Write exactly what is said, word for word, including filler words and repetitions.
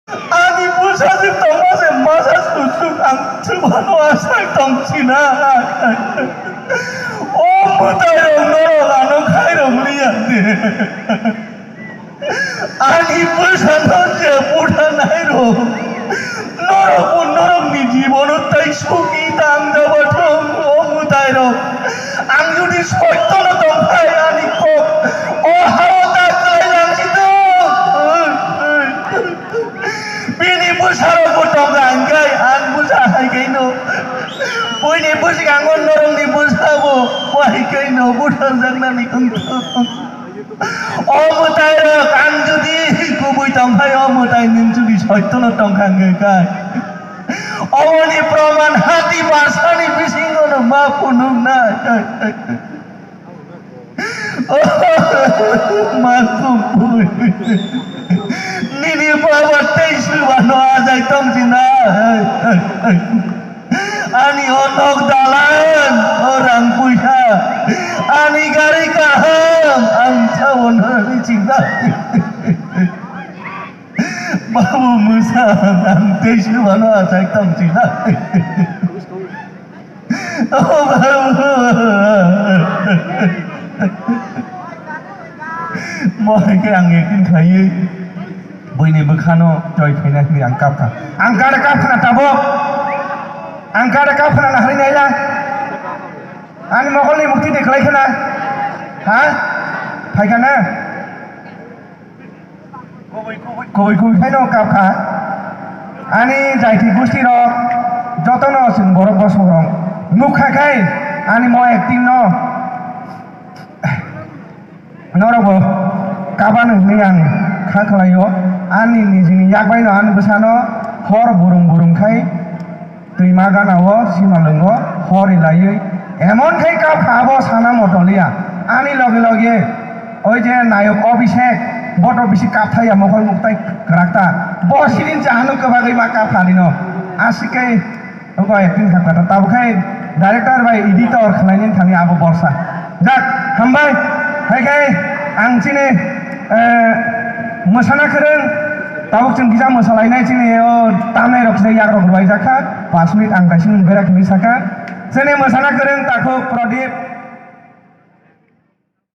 Ani bwsajwk tongma se masa susuk ang chwmano asai tong sinai. O mwtairok norok ano khairok liya de. Ani bwsano je buthanai rok. Norok bo norokni jibono tai sugi tang jaba thung o mwtairok. Ang jodi soitono tongkhai ani kok o hao ta kwlai lang si tong. Bini bwsarokbo tongkha hingkhai ang bwsa hai khaino. Buini bwskango norokni bwsabo wahai khaino butharjaknani wngthok. O mwtairok ang jodi kubui tongkhai o mwtai nwng jodi soitono tongkha hingkhai. Oboni proman hati basani bisingono ma phunuknai. Ma kumpui. Nini baba tei swbano ajai tong sina. Ani o nok dalan, o rang puisa. Ani gari kaham, ang sabon hari cinta. Babu musa, ang tei swbano ajai tong sina. Mohai khe ang acting khlaiwi buini bwkhano choi phaina hwnwi ang kapkha. Ang gada kapkhna tabuk. Ang gada kapkhna nahari naila. Ani mokolni mukti de khlai khna. Ha? Phaikha na? Kubui kubui khaino kapkha. Ani jaiti gusti rok jotono chwng borok bosong rok nukha khai ani mo acting no norok bo kabano hinwi ang kha khlaio. Ani nijini yak baino ani bwsano hor burung burung khai Twima gana o simalwngo hori laiwi emon khai kapkha abo sana motoliya. Ani loge loge oi je nayok Abhishek boto bisi kapthaiya mokol muktai kwrakta. Bo siring chahano kwbagwi ma kapkha rino. Aswk khai oko acting kha kata. Tabuk khai director bai editor khlainani thani abo borsa. Jak, hambai. Hai khai ang chini, eh, mwsana kwrwng, tabuk chwng kisa mwsalainai chini o tamnai rok se yak rok rwai jakha. Pash minute ang kaisa nwng berak hinwi sakha. Chini mwsana kwrwng takhuk Pradip